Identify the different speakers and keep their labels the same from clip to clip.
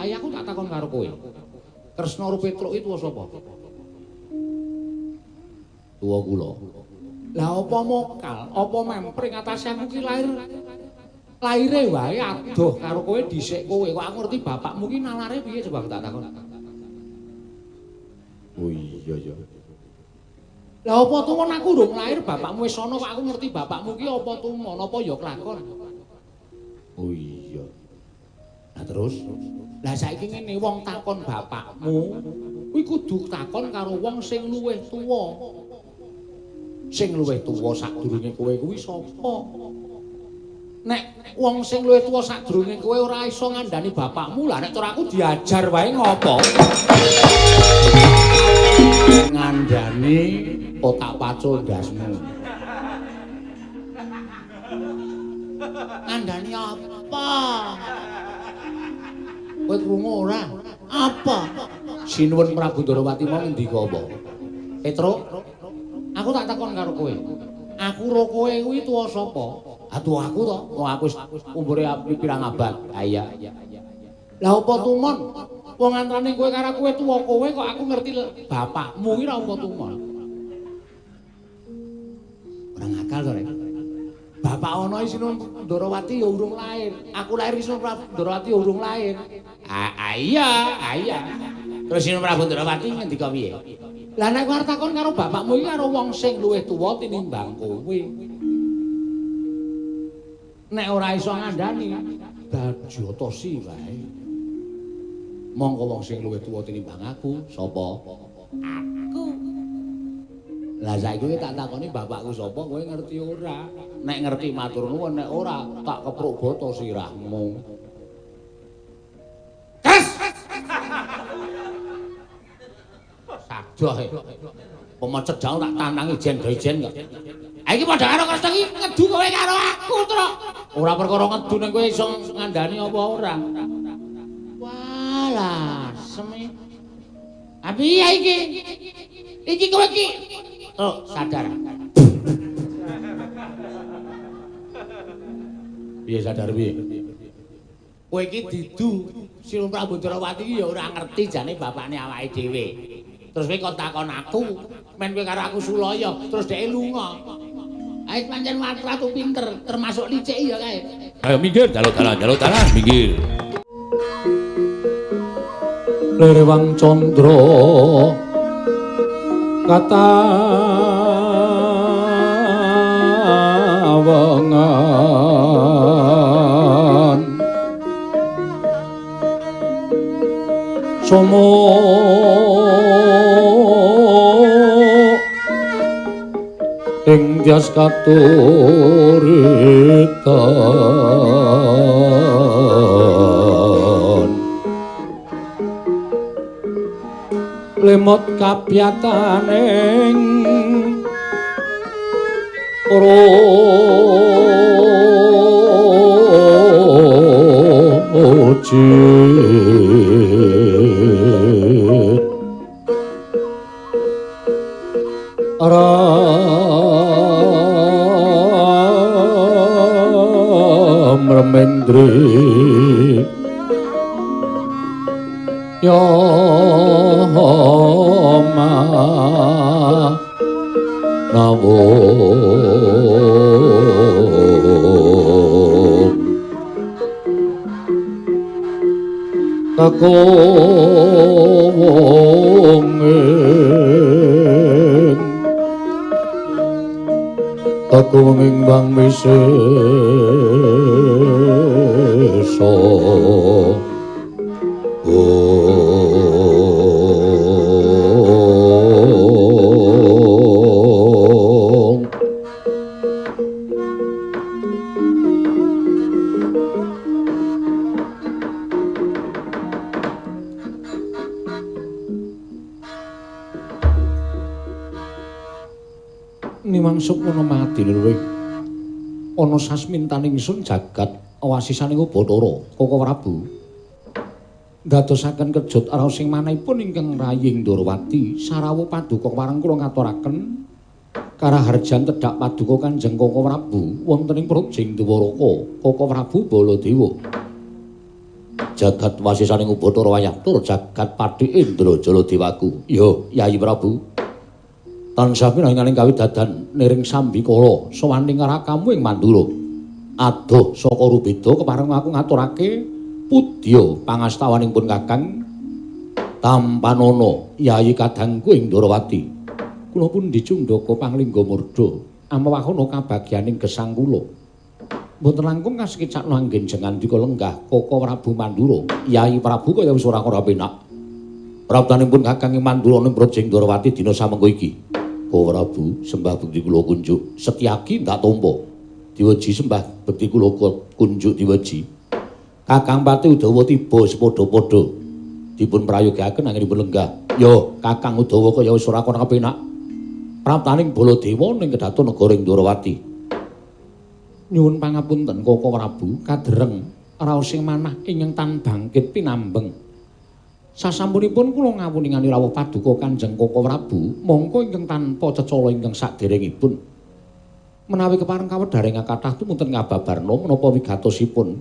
Speaker 1: Saiki aku tak takon karo kowe. Kresna karo Petruk iki tuwa sapa? Tuwa kula. Lah apa mokal, apa mempring atase aku ki lahir laire wae adoh karo kowe dhisik kowe. Kok aku ngerti bapakmu ki nalare piye coba aku tak takon. Oh iya ya. Lah apa tumon aku urung lahir bapakmu wis ana kok aku ngerti bapakmu ki apa tumon apa ya kelakon. Oh iya. Lah terus, lah saiki ngene wong takon bapakmu kuwi kudu takon karo wong sing luwih tuwa. Sing luwih tuwa sadurunge kowe kuwi sapa? Nek wong sing luwih tuwa sadurunge kowe ora iso ngandani bapakmu, lah nek cara aku diajar wae ngopo? Ngandani otak pacul ndasmu. Ngandani apa? Kowe krungu ora? Apa? Sinuwun Prabu Ndorowati mau ngendika apa? Petruk, aku tak takon karo kowe. Aku ro kowe kuwi tuwa sapa? Ah tuwa aku to, wong aku wis umure pirang abad. Ha iya. Lah apa tumon? Wong antarane kowe karo kowe tuwa kowe kok aku ngerti bapakmu ki ra apa tumon. Ora ngakal to, Rek. Bapak ana Sinuwun Ndorowati ya urung lahir. Aku lahir Sinuwun Prabu Ndorowati ya urung lahir. Ah iya, ah iya. Terus Sinuwun Prabu Ndorowati ngendika piye? Lah nek kowe arep takon karo bapakmu iki karo wong sing luwih tuwa tinimbang kowe. Nek ora iso ngandani, bajotosi wae. Mongko wong sing luwih tuwa tinimbang aku sapa? Aku. Lah saiki kowe tak takoni bapakku sapa, kowe ngerti ora? Nek ngerti matur nuwun, nek ora tak kepruk boto sirahmu. Kres. Sadoh. Pomo cedhak tak tantangi jen ijen kok. Ha iki padha karo Kresna iki ngedu kowe karo aku, Truk. Ora perkara ngedu ning kowe iso ngandani apa ora. Walah, semi. Ha piye iki? Iki kowe iki. Truk, sadar. Piye sadar piye? Kowe iki didu Sinuwun Prabu Ndorowati iki ya ora ngerti jane bapakne awake dhewe. Terus kowe kon takon aku, men kowe karo aku sulaya, terus dheke lunga. Ayo pancen ratu pinter, termasuk licik ya kae.
Speaker 2: Ayo minggir, jaluk dalan, minggir.
Speaker 1: Lerewang Candra katawengan somo ing dyas katuritan lemot kapyataning rojit Ram remendri ya ma nawo kakowonging kakowonging bang wisesa. Nimang sukmana madinurwing ana sasmintaning ingsun jagat wasisaning Bathara Koko Prabu ndadosaken kejut raos sing manahipun ingkang raying Ndorowati sarawuh paduka wareng kula ngaturaken karaharjan tedhak paduka Kanjeng Koko Prabu wonten ing Projing Dwaraka Koko Prabu Baladewa. Jagat wasisaning Ubathara wayah tur jagat Pati Indra Jala Dewaku. Yo, Yayi Prabu. Tansah pinanganing kawidadan niring sambikala sowaning rakamu ing Mandura. Adoh saka rubeda kepareng aku ngaturake pudya pangastawaning pun Kakang Tampanana Yayi kadangku ing Ndorowati. Kula pundi cundaka panglingga murda amawahana kabagyaning gesang kula. Mboten langkung kasekicakno anggen jengandika lenggah Koko Prabu Mandura. Yayi Prabu kaya wis ora ora penak. Praptanipun Kakang ing Mandura ning Praja Ndorowati dina samengko iki. Koko Prabu sembah bekti kula kunjuk Setyaki ndak tampa. Diweji sembah bekti kula kunjuk diweji. Kakang Pati Udawa tiba sepadha-padha. Dipun prayogaken anggenipun lenggah. Yo Kakang Udawa kaya wis ora ora penak. Praptaning Baladewa ning kedaton negara Ndorowati. Nyuwun pangapunten Koko Prabu, kadereng raosing manah ingkang tan bangkit pinambeng. Sasampunipun kula ngawuningani rawuh paduka Kanjeng Koko Prabu, mongko ingkang tanpa cecala ingkang saderengipun. Menawi kepareng kawedharing kathah tumunten ngababarna menapa wigatosipun.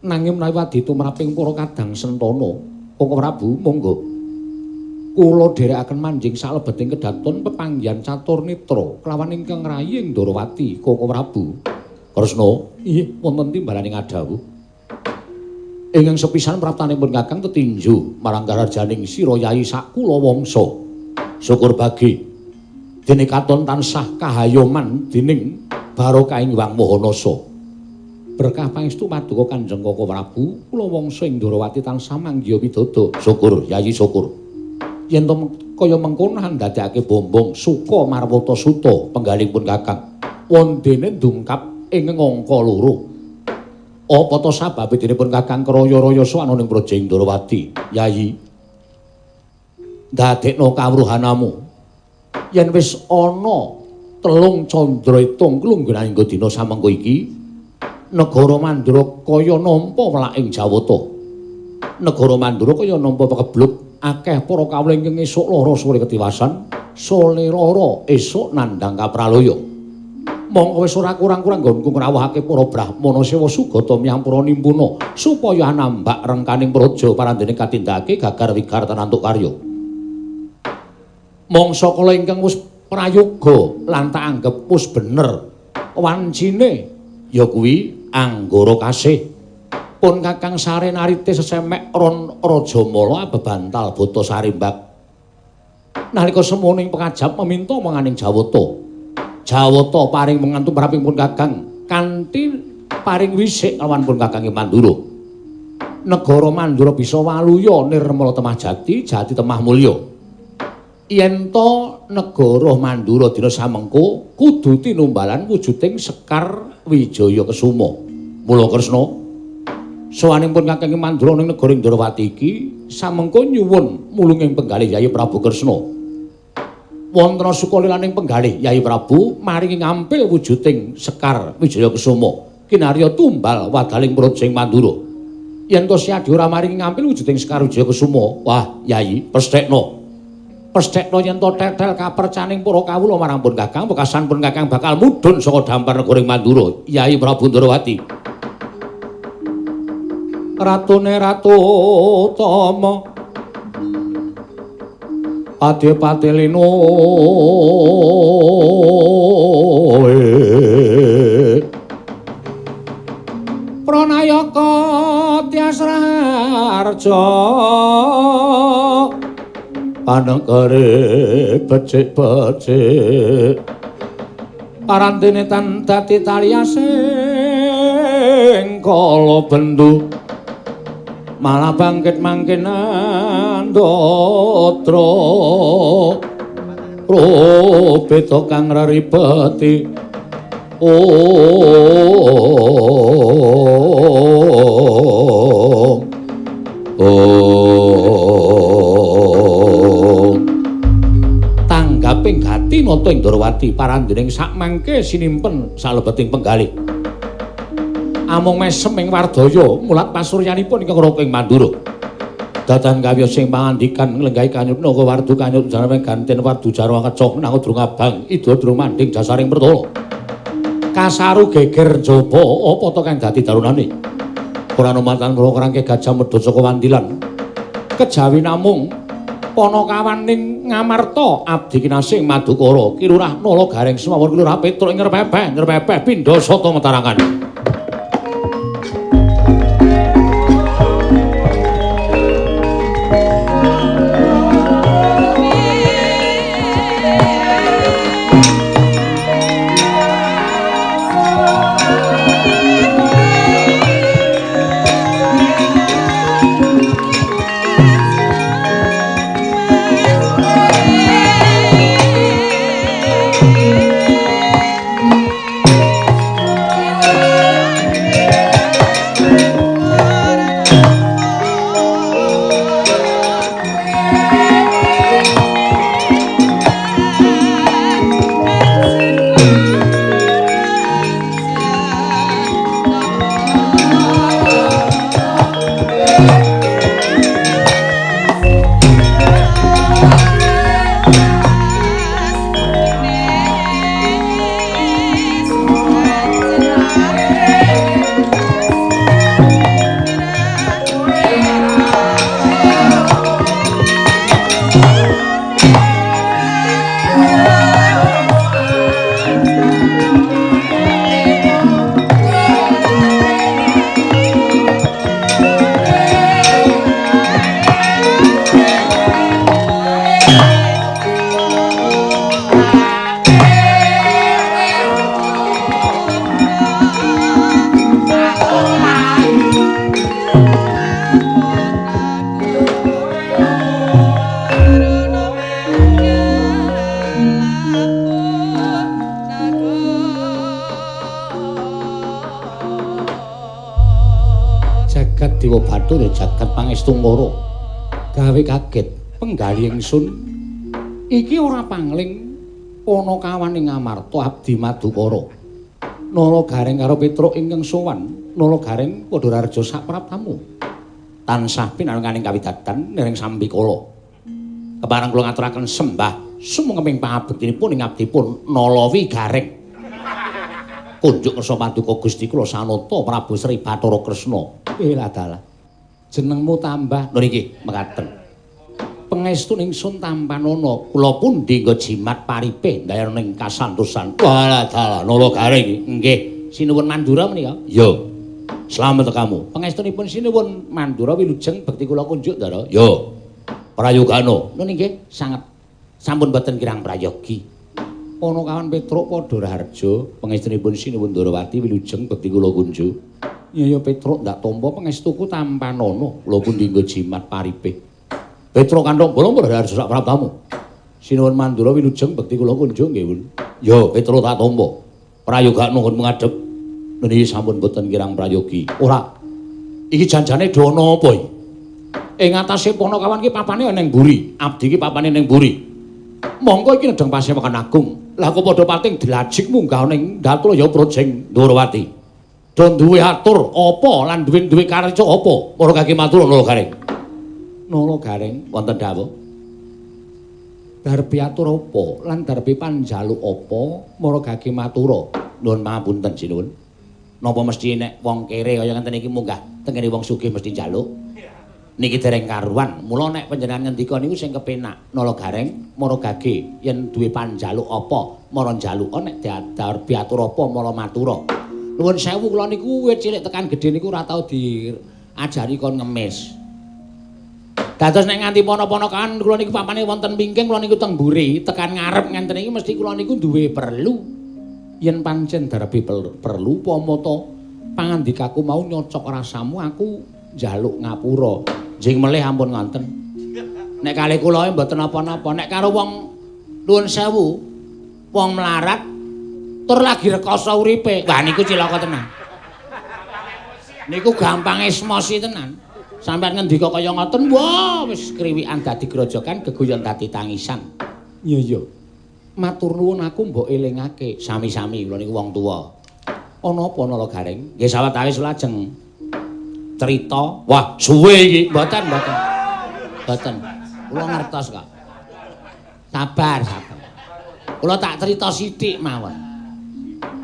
Speaker 1: Nanging menawi wadhi tumraping para kadang sentana, Koko Prabu monggo. Kula dherekaken manjing salebeting kedaton pepanggihan Catur Nitra kelawan ingkang rayi ing Ndorowati, Koko Prabu. Kresna, inggih wonten timbalaning adhawuh. Ingkang sepisan praptanipun Kakang tetinju marang karajaning sira Yayi sakula wangsa. Syukur bagi dene katon tansah kahayoman dening barokahing Hyang Maha Nasa. Berkah pangestu paduka Kanjeng Koko Prabu, kula wangsa ing Ndorowati tansah manggiya widodo. Syukur Yayi syukur. Yen to kaya mengkono ndadekake bombong suka marwata suta penggalipun Kakang. Wondene ndungkap ing angka loro. Apa to sababe denipun Kakang kraya-raya sowan ning Praja Ndorowati? Yayi, ndadekno kawruhanamu. Yen wis ana telung candra itung klungguran engko dina samengko iki, negara Mandura kaya nampa welaking Jawata. Negara Mandura kaya nampa pekebluk akeh para kawula ingkang esuk lara sore ketiwasan, sore lara esuk nandhang kapralaya. Mongko wis ora kurang-kurang nggonku ngrawuhake para brahmana sewa sugata myampura nimpuna supaya anambak rengkaning praja parandene katindakake gagar wigar tanantuk karya. Mangsa kala ingkang wis prayoga lan tak anggep wis bener wancine ya kuwi Anggara Kasih. Pun Kakang sare narite sesemek ron Rajamala bebantal bata sarimbak. Nalika semono ing pengajap meminta menganing Jawata. Jawata paring mengantu praping pun Kakang kanthi paring wisik lawan pun Kakang Mandura. Negara Mandura bisa waluya nirmala temah jati, jati temah mulya. Yen to negara Mandura dina samengko kudu tinumbalan wujuding Sekar Wijaya Kesuma. Mula Kresna, sowanipun Kakang Mandura ning negara Ndorowati iki samengko nyuwun mulunging penggalih Yayi Prabu Kresna. Wonten sukalilaning penggalih Yayi Prabu maringi ngampil wujuding Sekar Wijaya Kesuma kinarya tumbal wadaling praja ing Mandura. Yen to siadi ora maringi ngampil wujuding Sekar Wijaya Kesuma, wah Yayi pesthekno. Pesthekno yen to tetel kapercaning para kawula marang pun Kakang, wekasan pun Kakang bakal mudhun saka dampar negara ing Mandura. Yayi Prabu Ndorowati. Ratune Ratu Tama Pati-pati lino Pranayaka Tyas Raharja panengkere becik-becik parandene tan dadi taliasing kala bendu malah bangkit mangkin andatra rubeda kang raribeti om om tanggaping gati nata ing Ndorowati parandening sakmangke sinimpen salebeting penggalih amung mesem ing wardaya mulat pasuryanipun ingkang raka ing Mandura. Dadan kawya sing pangandikan nglenggahi kanyut naga wardu kanyut jarwe ganten wardu jarwa kecok nang durung abang ida durung manding jasaring pertala. Kasaru geger njaba apa to kang dadi darunane? Ora numatan kula kerangke Gajah Mada saka Wandilan. Kejawi namung Panakawan ing Ngamarta abdi kinasih Madukara Ki Lurah Nala Gareng Sumawon Ki Lurah Petruk ing Ngrepepeh Ngrepepeh pindha sata metarangan. Jagat Pangestungkara gawe kaget penggalih ingsun iki ora pangling Panakawan ing Ngamarta abdi Madukara Nala Gareng karo Petruk ingkang sowan Nala Gareng padha rareja sapraptamu tansah pinanganing kawidadan nering sambikala kepareng kula ngaturaken sembah sumengeping pangabektinipun ing abdipun Nalawi Gareng kunjuk kersa paduka Gusti kula Sanata Prabu Sri Bathara Kresna. Dalah jenengmu tambah lho niki mekaten pangestu ingsun tampanana kula pundi nggo jimat paripe ndayana ing kasantosan. Walah dalah Nala Gareng nggih sinuwun Mandura menika ya slamet kamu pangestunipun sinuwun Mandura wilujeng bekti kula kunjuk ndara ya prayogana lho nggih sanget sampun boten kirang prayogi. Panakawan Petruk padha raharja pangestunipun sinuwun Ndorowati wilujeng bekti kula kunjuk. Ya Petruk ndak tampa pangestuku tampanana kula pundi nggo jimat paripe. Petruk kanthong bolong raharja sak praptamu. Sinuwun Mandura wilujeng bekti kula kunjung nggih, Wun. Ya Petruk tak tampa. Prayogakno nggon ngadhep. Niki sampun boten kirang prayogi. Ora. Iki janjane do ana apa iki? Ing atase Panakawan iki papane ning mburi, abdi iki papane ning mburi. Mongko iki nedheng pasewokan agung. Lah kok padha pating dlajik munggah ning Datraya Projeng Ndorowati. Do duwe atur apa lan duwe karca apa? Para kaki matur Nala Gareng. Nala Gareng wonten dawuh. Darbi atur apa lan darbi panjaluk apa mara gage matura? Nuwun pangapunten sinuwun. Napa mesti nek wong kere kaya ngenten iki munggah tengene wong sugih mesti njaluk? Niki dereng karuan. Mula nek panjenengan ngendika niku sing kepenak Nala Gareng mara gage yen duwe panjaluk apa mara njaluka nek darbi atur apa mara matura. Nuwun sewu kula niku wit cilik tekan gedhe niku ora tau diajari kon ngemis. Dados nek nganti pana-pana kan kula niku papane wonten wingking kula niku teng mburi tekan ngarep ngenten iki mesti kula niku duwe perlu. Yen pancen darbi perlu apa ta pangandikaku mau nyocok rasamu aku njaluk ngapura. Njing melih ampun ngonten. Nek kalih kula mboten napa-napa, nek karo wong nuwun sewu wong melarat tur lagi rekoso uripe. Wah niku cilaka tenan. Niku gampang esmosi tenan. Sampeyan ngendika kaya ngoten, wah wis kriwikan dadi grojokan, geguyon dadi tangisan. Iya iya. Matur nuwun aku mbok elingake. Sami-sami kula niku wong tuwa. Ana apa Nala Gareng? Nggih sawetawis lajeng cerita. Wah, suwe iki. Mboten, mboten. Mboten. Kula ngertos kok. Sabar, sabar. Kula tak cerita sithik mawon.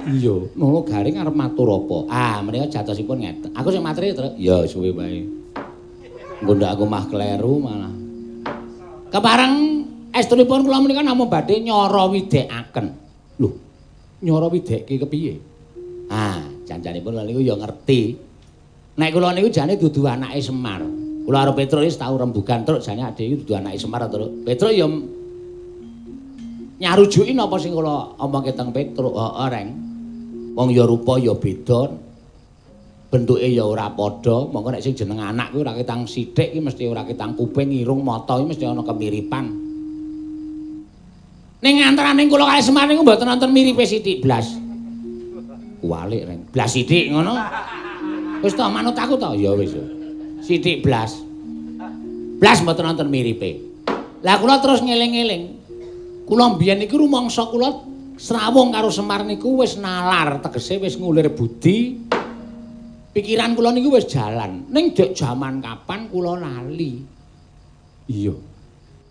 Speaker 1: Iya, Nolo Garing arep matur apa? Ah, menika jatosipun ngeten. Aku sing materi, Truk. Ya suwe wae. Engko ndak aku mah kleru malah. Kepareng estunipun kula menika namung badhe nyara widekaken. Lho, nyara widekke kepiye? Ah, jan-janipun kula niku ya ngerti. Nek kula niku jane dudu anake Semar. Kula karo Petruk wis tau rembugan, Truk, jane adhe iki dudu anake Semar, Truk. Petruk ya nyarujuki napa sing kula omongke teng Petruk. Heeh, Reng. Wong ya rupa ya beda. Bentuke ya ora padha. Monggo nek sing jeneng anak kuwi ora ketang sithik iki mesti ora ketang kuping, irung, mata iki mesti ana kemiripan. Ning antarane kula kalih Semar niku mboten wonten miripe sithik blas. Kuwalik, Reng. Blas sithik ngono. Wis to manut aku to? Ya wis. Sithik blas. Blas mboten wonten miripe. Lah kula terus ngeling-eling. Kula mbiyen niku rumangsa kula srawung karo Semar niku wis nalar, tegese wis ngulir budi. Pikiran kula niku wis jalan. Ning dek jaman kapan kula lali. Iya.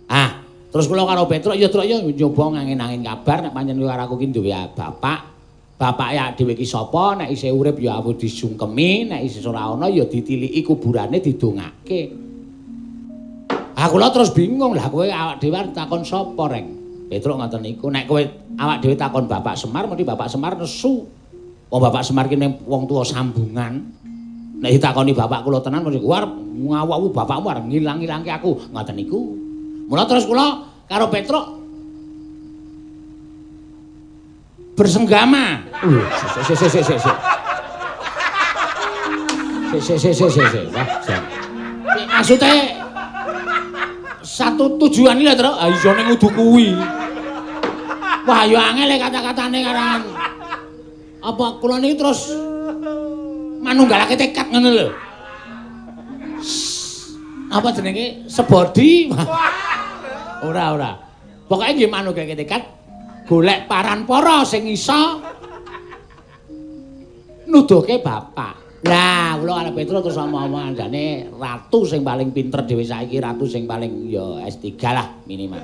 Speaker 1: Ah, terus kula karo Petruk ya Truk ya nyoba ngangin-angin kabar nek pancen karo aku ki duwe bapak. Bapake dhewe iki sapa, nek isih urip ya aku disungkemi, nek isih ora ana ya ditiliki kuburane didongake. Ah kula terus bingung, lah kowe awak dhewe arep takon sapa, Reng? Petruk ngoten niku, nek kowe awak dhewe takon Bapak Semar, mesti Bapak Semar nesu. Wong Bapak Semar ki ning wong tuwa sambungan. Nek ditakoni bapak kula tenan mesti arep ngawakmu bapakmu arep ngilang-ilangke aku, ngoten niku. Mula terus kula karo Petruk bersenggama. Sik sik sik sik sik. Sik sik sik sik sik. Wah, jan. Maksude satu tujuan iki lho, Truk. Ha iya ning kudu kuwi. Wah, ya angel kata-katane karangan. Apa kula niki terus manunggalake tekad ngono lho. Apa jenenge? Sebodi. Ora, ora. Pokoke nggih manunggalake tekad golek paran para sing iso nuduhke bapak. Lah, kula karo Petruk terus omong-omongan jane ratu sing paling pinter dhewe saiki, ratu sing paling ya S3 lah minimal.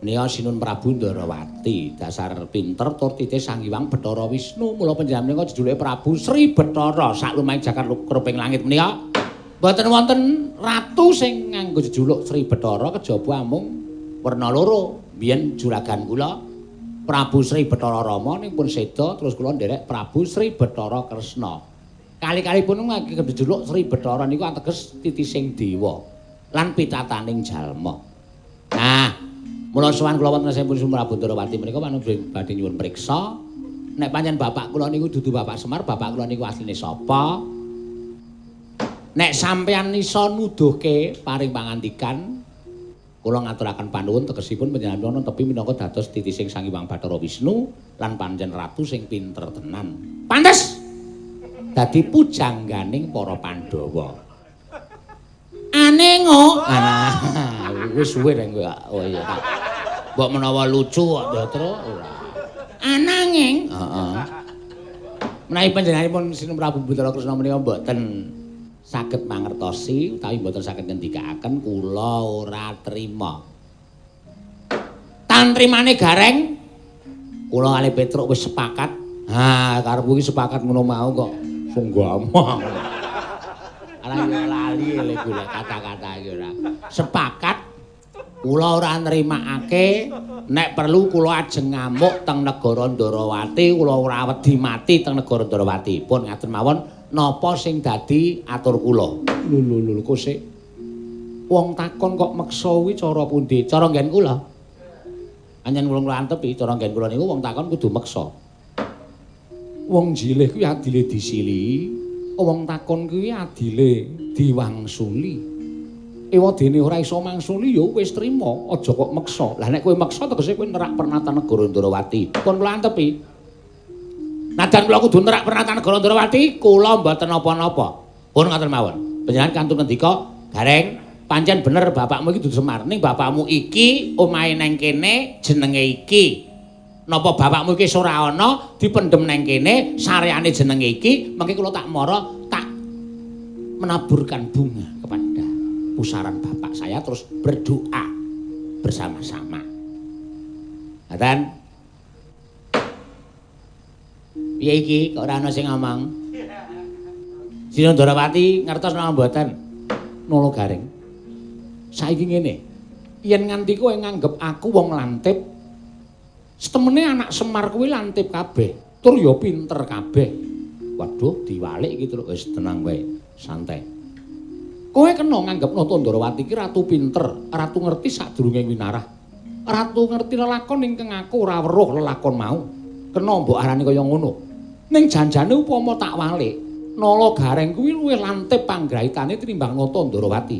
Speaker 1: Menika Sinun Prabu Ndarawati, dasar pinter tur titih Sang Hyang Bathara Wisnu. Mula panjenengan menika jejuluke Prabu Sri Bathara saklumahing jagat kruping langit menika. Mboten wonten ratu sing nganggo jejuluk Sri Bathara kejaba amung werna loro. Biyen juragan kula Prabu Sri Bathara Rama ning pun seda terus kula nderek Prabu Sri Bathara Kresna. Kali-kalipun ngangge jejuluk Sri Bathara niku ateges titising dewa lan pitataning jalma. Nah, mula sowan kula wonten sampun Prabu Ndarawati menika badhe nyuwun priksa nek pancen bapak kula niku dudu Bapak Semar, bapak kula niku asline sapa? Nek sampeyan iso nuduhke paring pangandikan kula ngaturaken panuwun tegesipun panjenengan tepi minangka dados titising Sang Hyang Bathara Wisnu lan pancen ratu sing pinter tenan. Pantes dadi pujangganing para Pandhawa. Anengo. Ah, wis suwe reng kowe. Oh iya. Mbok menawa lucu kok Ndatra ora. Ananging, heeh. Menawi panjenenganipun Sinun Prabu Bathara Kresna menika mboten saged mangertosi utawi mboten saged ngendikaaken kula ora trima. Tantrimane Gareng kula kalih Petruk wis sepakat. Ha, karepku iki sepakat ngono mau kok sunggama. Ala yo lali lek golek kata-kata iki ora. Sepakat kula ora nrimakake nek perlu kula ajeng ngamuk teng negara Ndarawati, kula ora wedi mati teng negara Ndarawati. Pun ngaten mawon napa sing dadi atur kula. Lho lho lho kok sik wong takon kok meksa kuwi cara pundi? Cara nggen kula. Pancen kula antepi cara nggen kula niku wong takon kudu meksa. Wong jilih kuwi adile disilihi, wong takon kuwi adile diwangsuli. Ewadene ora iso mangsuli ya wis trima, aja kok meksa. Lah nek kowe meksa tegese kowe nerak pernatan negara Ndarawati. Pun kula antepi. Najan kula kudu nerak pernatan negara Ndarawati, kula mboten napa-napa. Pun ngoten mawon. Panjenengan kantun ngendika, Gareng, pancen bener bapakmu iki dudu Semar. Ning bapakmu iki omahe nang kene jenenge iki. Napa bapakmu iki ora ana dipendhem nang kene, sareane jenenge iki, mengke kula tak mara tak menaburkan bunga kepada pusaran bapak saya terus berdoa bersama-sama. Ngaten. Piye iki kok ora ana sing ngomong? Sinuwun Ndorowati ngertos napa mboten? Nala Gareng. Saiki ngene. Yen nganti kowe nganggep aku wong lantip, setemene anak Semar kuwi lantip kabeh, tur ya pinter kabeh. Waduh, diwalik iki terus wis tenang wae, santai. Kowe kena nganggep Nata Ndorowati iki ratu pinter, ratu ngerti sadurunge winarah. Ratu ngerti lelakon ingkang aku ora weruh lelakon mau. Kena mbok arani kaya ngono. Ning janjane upama tak walik, Nala Gareng kuwi luwih lantip panggraitane tinimbang Nata Ndorowati.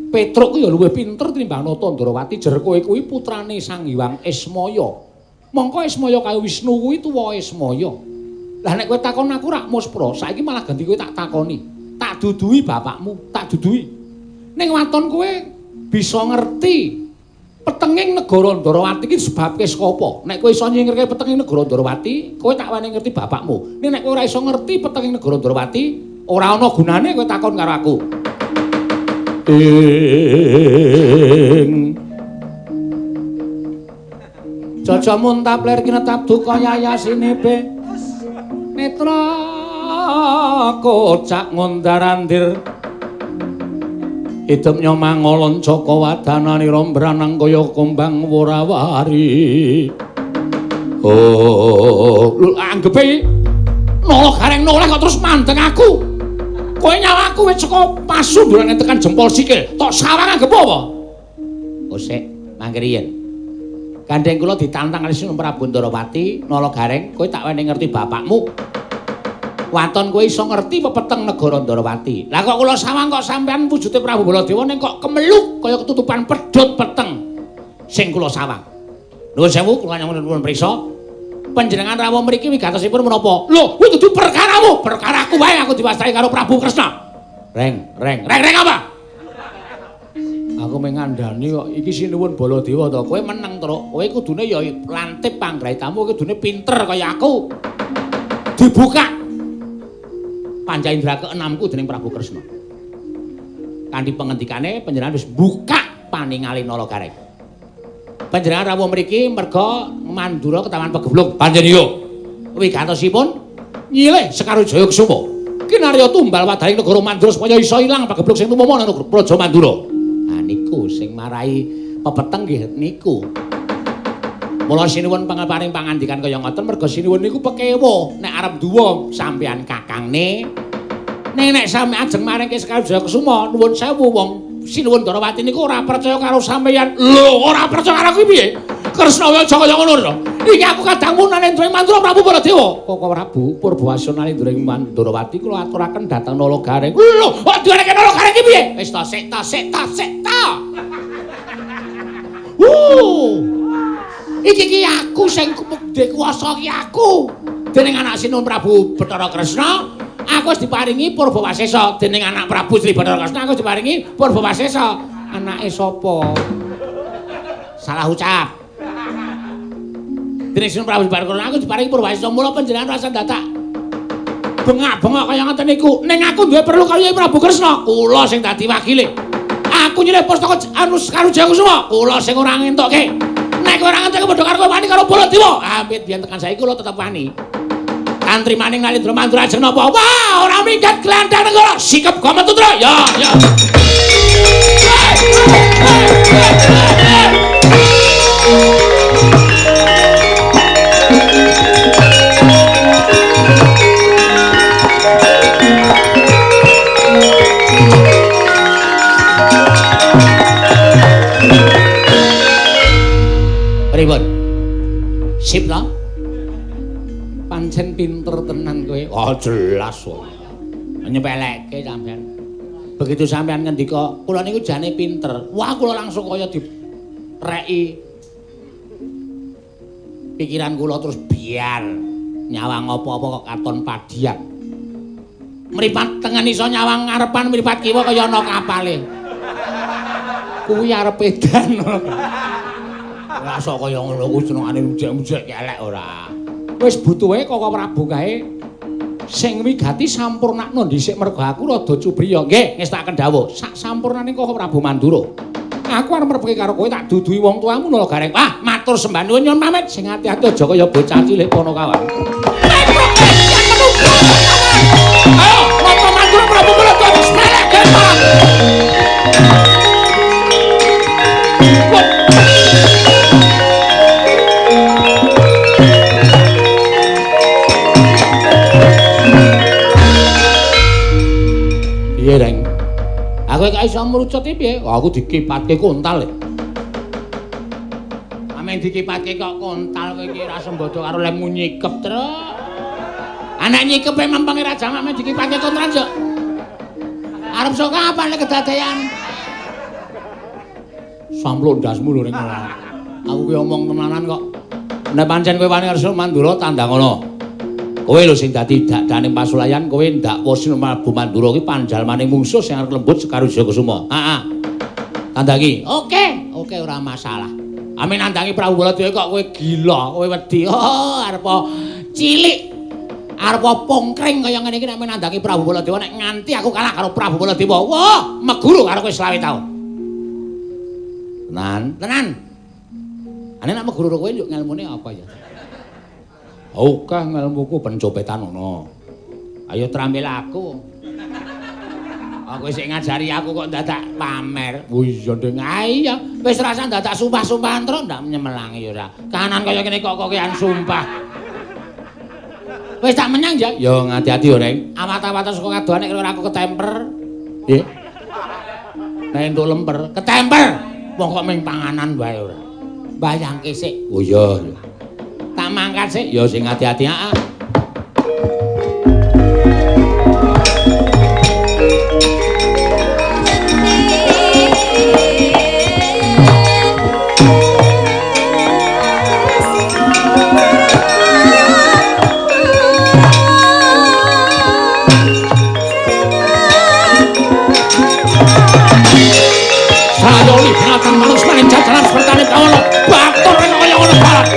Speaker 1: Petruk kuwi ya luwih pinter tinimbang Nata Ndorowati. Jer kowe kuwi putrane Sang Hyang Ismaya. Mongko Ismaya kaya Wisnu kuwi tuwa Ismaya. Lah nek kowe takon aku rak muspra, saiki malah ganti kowe tak takoni. Tak duduhi bapakmu, tak duduhi. Ning waton kowe bisa ngerti petenging negara Ndorowati iki disebabke saka apa. Nek kowe iso nyingkirke petenging negara Ndorowati, kowe tak wani ngerti bapakmu. Ning nek kowe ora iso ngerti petenging negara Ndorowati, ora ana gunane kowe takon karo aku. Ing Jaja muntap lir kinetap duka yayasinipe netra kocak ngundarandir idep nyomangolon caka wadanane rombranang kaya kumbang worawari. Oh, lho anggepe Nala Gareng noleh kok terus mandeng aku. Kowe nyawaku wis saka pasundurane tekan jempol sikil. Tok sawang anggep apa? Oh sik, mangke riyen. Gandeng kula ditantang kali Sinuwun Prabu Ndorowati, Nala Gareng, kowe tak wenehi ngerti bapakmu. Waton kowe iso ngerti pepeteng negara Ndorowati. Lah kok kula sawang kok sampean wujude Prabu Baladewa ning kok kemeluk kaya ketutupan pedhot peteng sing kula sawang. Nuwun sewu kula nyuwun prisa. Panjenengan rawuh mriki wigatosipun menapa? Lho, kuwi dudu perkaramu, perkaraku wae aku diwastai karo Prabu Kresna. Reng, reng, reng, reng apa? Aku mung ngandani kok iki Sinuwun Baladewa to. Kowe meneng, Truk. Kowe kudune ya lantip panggraitamu, kudune pinter kaya aku. Dibuka Panca indra keenamku dening Prabu Kresna. Kanthi pengendikane panjenengan wis buka paningali Nala Gareng. Panjenengan rawuh mriki merga Mandura ketawan pegeblug pancen iya. Wigatosipun nyilih Sekar Wijaya Kusuma. Kinarya tumbal wadaring negara Mandura supaya iso ilang pegeblug sing tumama nang Praja Mandura. Ha niku sing marai pepeteng nggih niku. Mula sinuwun pangeparing pangandikan kaya ngoten merga sinuwun niku pekewo nek arep duwa sampean kakangne. Ning nek sampeyan ajeng maringke Sekar Wijaya Kusuma nuwun sewu wong Sinuwun Ndorowati niku ora percaya karo sampeyan. Lho, ora percaya karo aku piye? Kresna aja kaya ngono lho. Iki aku kadangmu nalendra ing Mandura Prabu Baladewa. Koko Prabu Purbawasana nalendra ing Ndorowati kula aturaken dhateng Nala Gareng. Lho, kok diareke Nala Gareng iki piye? Wis ta sik ta sik ta sik ta. Iki ki aku sing kumedhe kuwasa ki aku. Dening anak Sinuwun Prabu Bathara Kresna, aku wis diparingi Purbawasesa. Dening anak Prabu Sri Bathara Kresna aku diparingi Purbawasesa. Anake sapa? Salah ucap. Dening Sinuwun Prabu Bathara Kresna aku diparingi Purbawasesa. Mula panjenengan rasa dadak bengak-bengok kaya ngoten niku. Ning aku duwe perlu kaya Prabu Kresna, kula sing dadi wakile. Aku nyilih pustaka anu Sekar Wijaya Kusuma, kula sing ora ngentokke. Nek ora ngentokke padha karo wani karo Baladewa. Amit biyen tekan saiki kula tetep wani. Antri maning Nalendra Mandura ajeng napa? Wah, ora minggat glandang negara. Sikep gomet putra. Ya, ya. Pripun? Sip ta? Pancen pinter tenan kowe. Oh, jelas kok. Nyepeleke sampean. Begitu sampean ngendika, kula niku jane pinter. Wah, kula langsung kaya direki. Pikiran kula terus biar nyawang apa-apa kok katon padian. Mripat tengen iso nyawang ngarepan, mripat kiwa kaya ana kapale. Kuwi arep edan. Ora sok kaya ngono kuwi senengane ujek-ujek elek ora. Wis butuhe Koko Prabu kae sing wigati sampurnakno dhisik mergo aku rada cubriya. Nggih, ngestakaken dawuh. Sak sampurnane Koko Prabu Mandura. Aku arep mrepeke karo kowe tak duduhi wong tuamu Nala Gareng. Wah, matur sembah nuwun nyuwun pamit. Sing ati-ati aja kaya bocah cilik Panakawan. Ayo, Nata Mandura Prabu Baladewa semelek gempal. Piye, Reng? Aku kok iso mrucut iki piye? Aku dikipatke kontal. Amen dikipatke kok kontal kowe iki ora sembodo karo lemu nyikep, Truk. Anak nyikepe mampange raja amen dikipatke kontal yo. Arep sok kapan nek kedadean? Sampluk ndasmu lho, Reng. Aku ki omong tenanan kok. Nek pancen kowe wani karo Mandura tandang ngono. Kowe lho sing dadi dakdaning pasulayan, kowe ndakwa Sri Prabu Mandura ki panjalmaning mungsuh sing arep lembut Sekar Wijaya Kusuma. Heeh. Tandangi. Oke, oke ora masalah. Amin nandangi Prabu Baladewa kok kowe gila, kowe wedi. Oh, arep cilik. Arep pongkring kaya ngene iki nek nandangi Prabu Baladewa nek nganti aku kalah karo Prabu Baladewa. Wah, meguru karo kowe 25 taun. Tenan, tenan. Ane nek meguru kowe njuk ngelmune apa ya? Oke ngelmuku pencopetan ana. Ayo trampil aku. Aku sik ngajari aku kok dadak pamer. Oh iya ndeng. Iya, wis rasa dadak sumpah-sumpahan terus ndak nyemelangi ora. Kahanan kaya ngene kok kokean sumpah. Wis tak menyang ya. Ya ngati-ati yo, Reng. Awat-awatan saka kadohan nek ora aku ketemper. Nggih. Nek entuk lemper, ketemper. Wong kok ming panganan wae ora. Bayangke sik. Oh iya. Tak mangkat sik. Ya sing ati-ati heeh. Sayoli binatang manungsa maning jajaran sepertane kawula. Batur kaya ngono barat.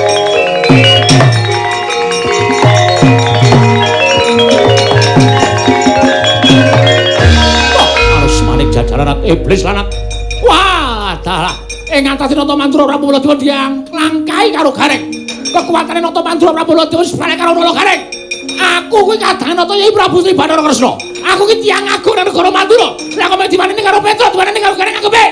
Speaker 1: Jajaran iblis lanang. Wah, dalah. Ing ngatasi Nata Mandura Prabu Baladewa diangklangkai karo Gareng. Kekuatane Nata Mandura Prabu Baladewa sebalik karo Nala Gareng. Aku kuwi kadang Nata Yai Prabu Sri Bathara Kresna. Aku ki tiyang agung nang negara Mandura. Lah kok diwaneni karo Petruk, diwaneni karo Gareng aku piye?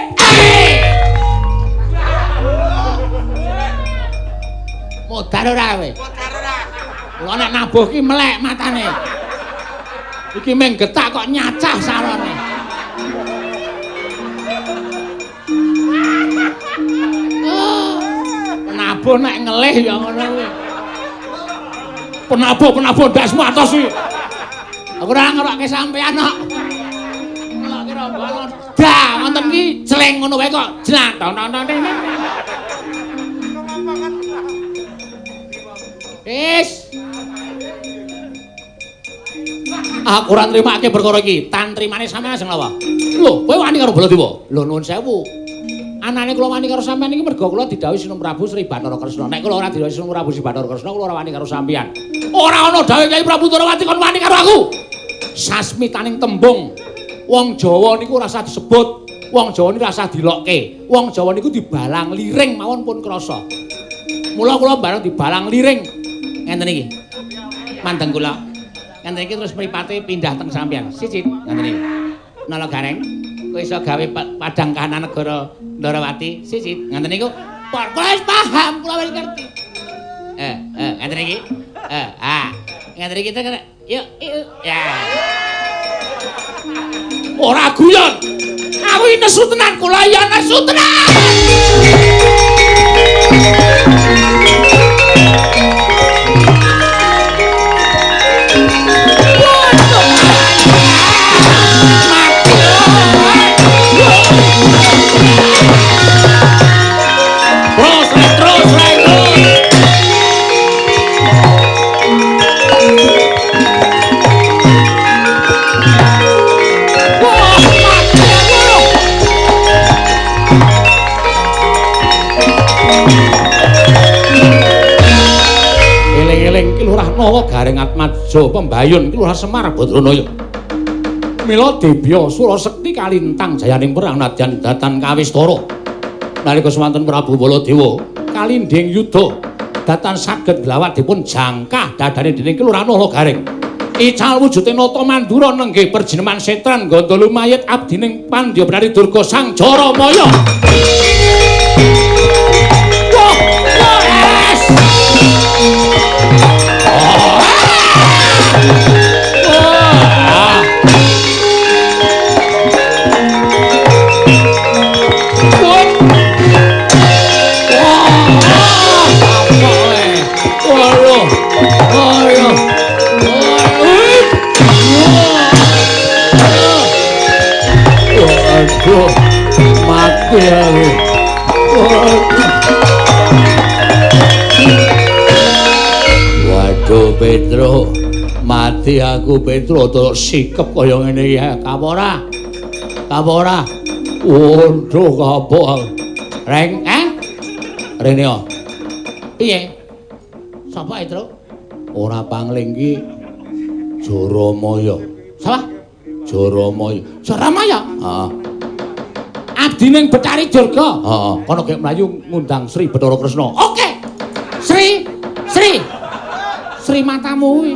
Speaker 1: Modar ora kowe? Modar ora. Kula nek nabuh ki melek matane. Iki mung getak kok nyacah sarone. Penabuh nek ngelih ya ngono kuwi. Penabuh-penabuh ndasmu atos kuwi. Aku ora ngerokke sampean kok. Ngerokke rombongan. Dah, wonten ki celeng ngono wae kok. Jelang tong tong tong. Wis. Aku ora nrimake perkara iki. Tantrimane sampean sing lawa. Lho, kowe wani karo Baladewa? Lho nuwun sewu. Anane kula wani karo sampean iki merga kula didhawuhi Sinung Prabu Sri Bathara Kresna. Nek kula ora didhawuhi Sinung Prabu Sri Bathara Kresna, kula ora wani karo sampean. Ora ana dawuhe Kyai Prabu Ndorowati kon wani karo aku. Sasmitaning tembung wong Jawa niku ora usah disebut, wong Jawa niku ora usah dilokke. Wong Jawa niku dibalang liring mawon pun krasa. Mula kula bareng dibalang liring ngenten iki. Mandeng kula. Ngenten iki terus mripate pindah teng sampean. Siji ngenten iki. Nala Gareng, kowe iso gawe padang kahanan negara Ndorowati siji ngenten niku. Kula wis paham, kula wis ngerti. Ngenten iki. Ngenten iki yuk, yuk. Ya. Ora guyon. Aku iki nesu tenan, kula ya nesu tenan. Eling-eling ki Lurah Nawa Gareng Atmaja Pembayun ki Lurah Semar Badranaya. Mila Debya Surasekti kalintang jayaning perang nadyan datan kawistara. Nalika swanten Prabu Baladewa kalindhing yuda datan saged glawat dipun jangkah dadane dening Ki Lurah Nala Gareng. Ical wujude Nata Mandura nenggih perjineman setran gandha lumayit abdining Pandya Bathari Durga Sang Jaramaya. Wah, wes. Waduh, mati aku. Waduh, Petro, mati aku Petro, terus sikep kaya ngene iki. Kapok ora? Kapok ora? Waduh, kapok aku. Reng, eh? Rene yo. Piye? Sapa Petro? Ora pangling iki Jaramaya. Sapa? Jaramaya. Jaramaya? Heeh. Abdining Bathari Durga. Heeh. Kono gek mlayu ngundang Sri Bathara Kresna. Oke. Sri, Sri. Sri matamu kuwi.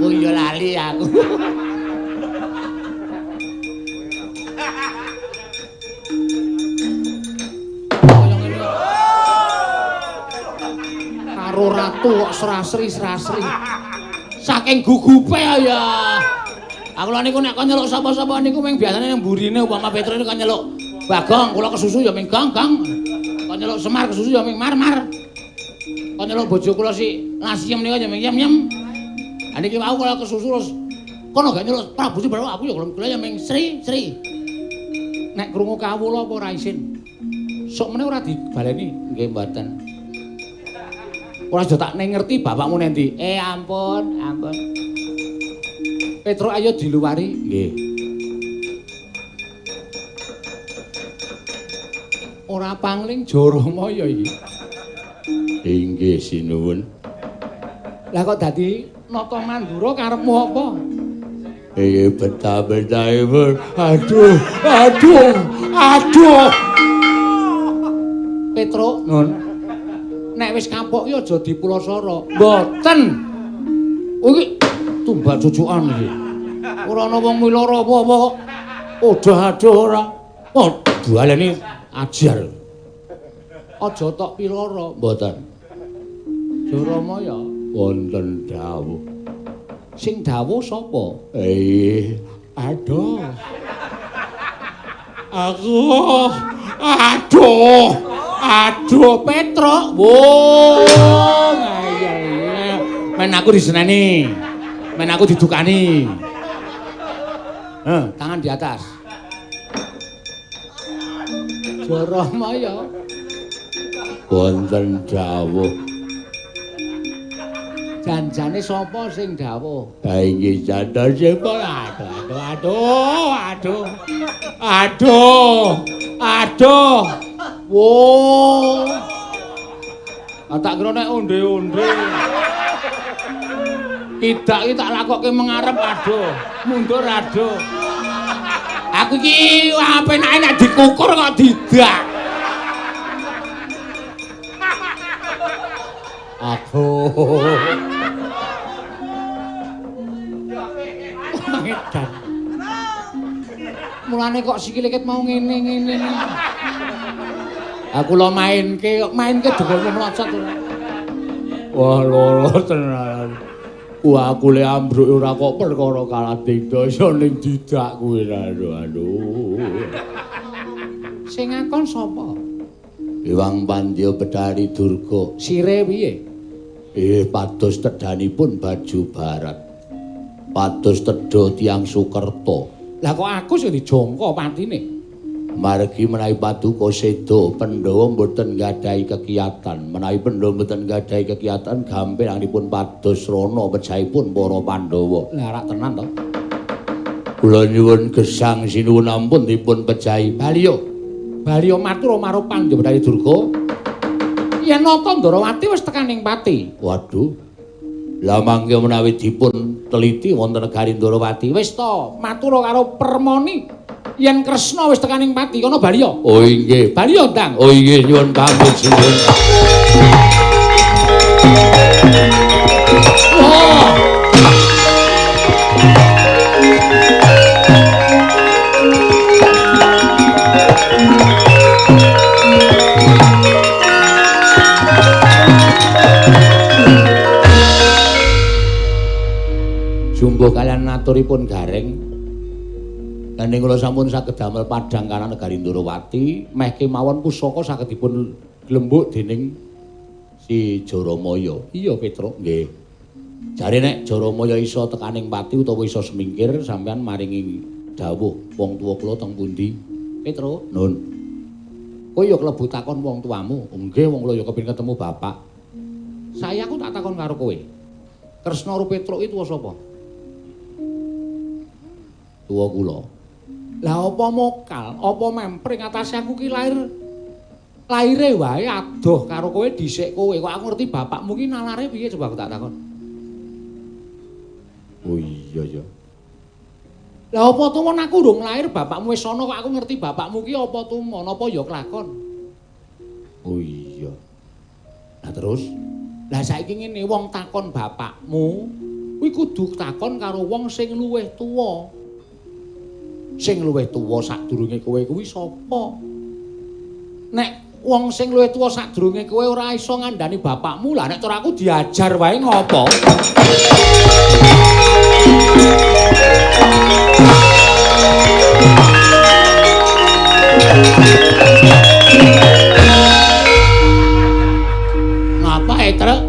Speaker 1: Oh iya lali aku. Karo ratu kok serasri-serasri. Saking gugupe ya. Aku lho niku nek kon nyeluk sapa-sapa niku mung biasane nang mburine umpama Petro niku kon nyeluk Bagong, kula kesusu ya ming Gong, Gong. Kon nyeluk Semar kesusu ya ming Mar, Mar. Kon nyeluk bojo kula si Lasiem niku ya ming Yem, Yem. Ha niki wau kula kesusu terus kono gak nyeluk Prabu Sri aku ya kula ya ming Sri, Sri. Nek krungu kawula apa ora isin? Sok meneh ora dibaleni? Nggih mboten. Ora aja tak ngerti bapakmu nendi. Eh ampun, ampun. Petro ayo diluwari. Nggih. Ora pangling Jaramaya iki.
Speaker 2: Inggih sinuwun.
Speaker 1: Lah kok dadi Nata Mandura karepmu apa?
Speaker 2: Betah-betahipun. Aduh, aduh, aduh.
Speaker 1: Petro, nun. Nek wis kapok ki aja dipulasara. Mboten. Oh iki tumbak cucukan iki. Ora ana wong milara apa-apa kok. Odah-adoh ora. Oh, baleni ajar. Aja tok pilara,
Speaker 2: mboten.
Speaker 1: Jaramaya
Speaker 2: wonten dawuh.
Speaker 1: Sing dawuh sapa?
Speaker 2: Aduh. Aku aduh.
Speaker 1: Aduh Petro. Wo, ngayal. Men aku diseneni. Men aku didukani. Tangan di atas. Jaramaya
Speaker 2: wonten dawuh.
Speaker 1: Janjane sapa sing dawuh?
Speaker 2: Ha inggih jandosipun.
Speaker 1: Aduh, aduh, aduh. Aduh. Aduh. Wo. Ah tak kira nek onde-onde. Tidak iki tak lakokke mengarep aduh, mundur aduh. Aku iki apenake nek dikukur kok didak. Aduh. Mangedan. Mulane kok sikile ket mau ngene-ngene. Aku lo mainke, kok mainke dengkulmu mlocot.
Speaker 2: Wah, loro tenan. Wah, aku le ambruk ora kok perkara kalading dasa ning didak kuwi. Aduh, aduh.
Speaker 1: Sing ngakon sapa?
Speaker 2: Hyang Pandya Bathari Durga.
Speaker 1: Sire piye?
Speaker 2: Pados tedhanipun baju barat. Pados tedha tiyang Sukerta.
Speaker 1: Lah kok aku sing dijangka patine?
Speaker 2: Margi menawi paduka seda Pandhawa mboten nggadahi kekiyatan. Menawi Pandhawa mboten nggadahi kekiyatan gampilangipun pados rana pejahipun para Pandhawa.
Speaker 1: Lah rak tenan to.
Speaker 2: Kula nyuwun gesang sinuwun ampun dipun pejahi.
Speaker 1: Baliyo. Baliyo matur marang Pandya Bathari Durga. Yen Nata Ndrawati wis tekan ing pati.
Speaker 2: Waduh. Lah mangke menawi dipun teliti wonten negari Ndrawati.
Speaker 1: Wis to, matur karo Permoni. Yen Kresna wis tekan ing pati kono baliyo.
Speaker 2: Oh inggih.
Speaker 1: Baliyo ndang.
Speaker 2: Oh inggih nyuwun pamit sinuwun.
Speaker 1: Oh.
Speaker 2: Lungguh kalian aturipun Gareng. Gandeng kula sampun saged damel padhang kanan negari Ndorowati, meh kemawon pusaka saged dipun glembuk dening si Jaramaya. Iya, Petruk, nggih. Jare nek Jaramaya iso tekaning pati utawa iso semingkir, sampean maringi dawuh wong tuwa kula teng pundi? Petruk, nun. Kowe ya klebu takon wong tuamu. Nggih, wong kula ya kepengin ketemu bapak. Saya aku tak takon karo kowe. Kresna karo Petruk iki tuwa sapa? Tuwa kula. Lah apa mokal, apa mempring atase aku ki lahir laire wae adoh karo kowe dhisik kowe. Kok aku ngerti bapakmu ki nalare piye coba aku tak takon. Oh iya ya. Lah apa tumon aku urung lahir bapakmu wis ana kok aku ngerti bapakmu ki apa tumon, apa ya kelakon. Oh iya. Lah terus, lah saiki ngene wong takon bapakmu kuwi kudu takon karo wong sing luwih tuwa. Sing luwih tuwa sadurunge kowe kuwi sapa? Nek wong sing luwih tuwa sadurunge kowe ora iso ngandani bapakmu, lah nek cara aku diajar wae ngopo? Ngapa Truk?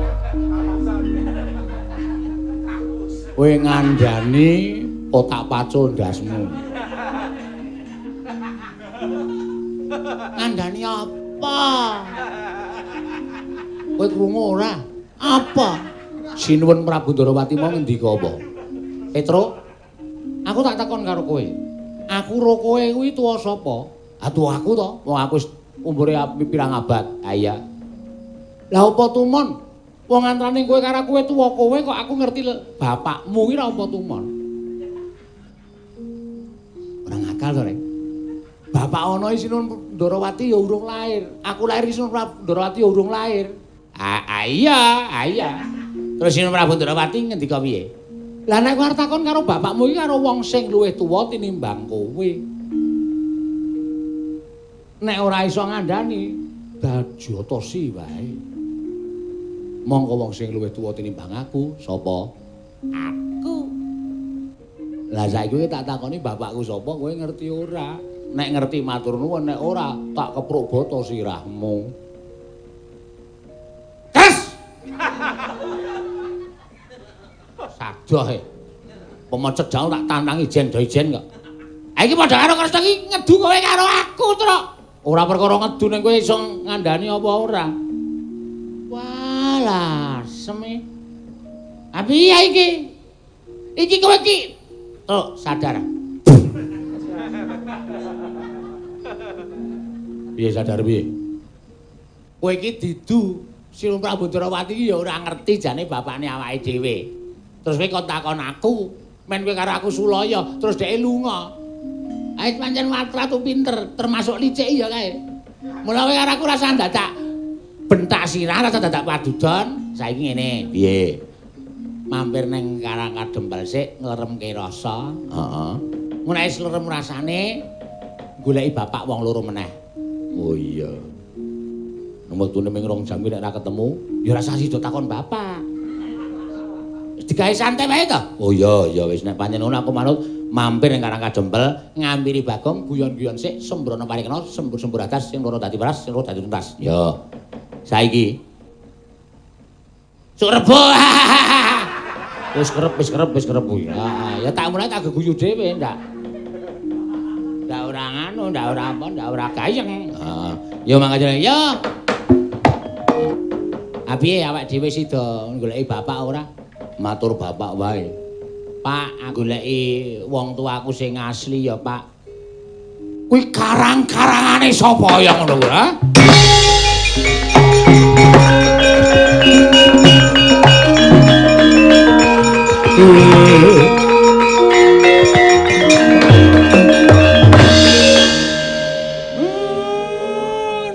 Speaker 2: Kowe ngandani otak pacul ndasmu. Ngandani apa? Kowe krungu ora? Apa? Sinuwun Prabu Ndorowati mau ngendika apa? Petruk, aku tak takon karo kowe. Aku ro kowe kuwi tuwa sapa? Ah tuwa aku to, wong aku wis umure pirang abad. Ha iya. Lah apa tumon? Wong antrane kowe karo kowe tuwa kowe kok aku ngerti bapakmu ki ra apa tumon? Ora ngakal to, Rek. Bapak ana Sinuwun Ndorowati ya urung lahir. Aku lahir Sinuwun Prabu Ndorowati ya urung lahir. Ah iya, ah iya. Terus Sinuwun Prabu Ndorowati ngendika piye? Lah nek kowe arep takon karo bapakmu iki karo wong sing luwih tuwa tinimbang kowe. Nek ora iso ngandani, dajotosi wae. Mongko wong sing luwih tuwa tinimbang aku, sapa? Aku. Lah saiki kowe tak takoni bapakku sapa, kowe ngerti ora? Nek ngerti matur nuwun, nek ora tak kepruk boto sirahmu. Kes! Sadoh e. Pemecet jauh tak tantangi jen do ijen kok. Ha iki padha karo Kresna iki ngedu kowe karo aku, Truk. Ora perkara ngedu ning kowe iso ngandani apa ora. Wah, lasem e. Ha piye iki? Iki kowe iki. Truk, sadar. Piye sadar piye? Kowe iki didu Sinuwun Prabu Ndorowati iki ya ora ngerti jane bapakne awake dhewe. Terus kowe kon takon aku, men kowe karo aku sulaya, terus dheke lunga. Ae pancen watra tu pinter, termasuk licik ya kae. Mula kowe karo aku rasa dadak bentak sirah, rasa dadak padudon. Saiki ngene, piye? Mampir ning Karang Kadempel sik ngleremke rasa. Heeh. Mun nek wis lerem rasane goleki bapak wong loro meneh. Oh iya. Wektune ming 2 jam nek ora ketemu, ya ora sah sida takon bapak. Wis digawe santai wae to. Oh iya, ya wis nek pancen ngono aku manut mampir ning Karang Kadempel, ngampiri Bagong guyon-guyon sik sembrono parikena sembur-sembur atas sing loro dadi beras, sing loro dadi tuntas. Ya. Saiki. Suk rebo. Wis kerep, wis kerep, wis kerep kuwi. Heeh, ya tak mulai tak geguyu dhewe ndak. Ndak ora nganu, ndak ora apa, ndak ora gayeng. Heeh. Ya mangkane ya. Ha piye awak dhewe sida goleki bapak ora? Matur bapak wae. Pak, aku goleki wong tuaku sing asli ya, Pak. Kuwi karang-karangane sapa ya ngono kuwi, ha?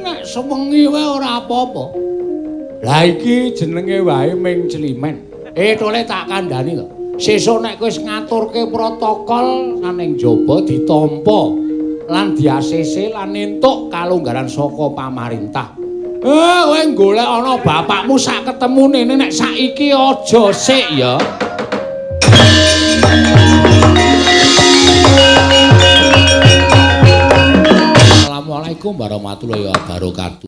Speaker 2: Nek sewengi wae ora apa-apa. Lah iki jenenge wae ming celimen. Tole tak kandhani to. Sesuk nek kowe wis ngaturke protokol ning jaba ditampa lan di-ACC lan entuk kalonggaran saka pamarintah. Kowe golek ana bapakmu sak ketemune nek saiki aja sik ya.
Speaker 1: Assalamualaikum warahmatullahi wabarakatuh.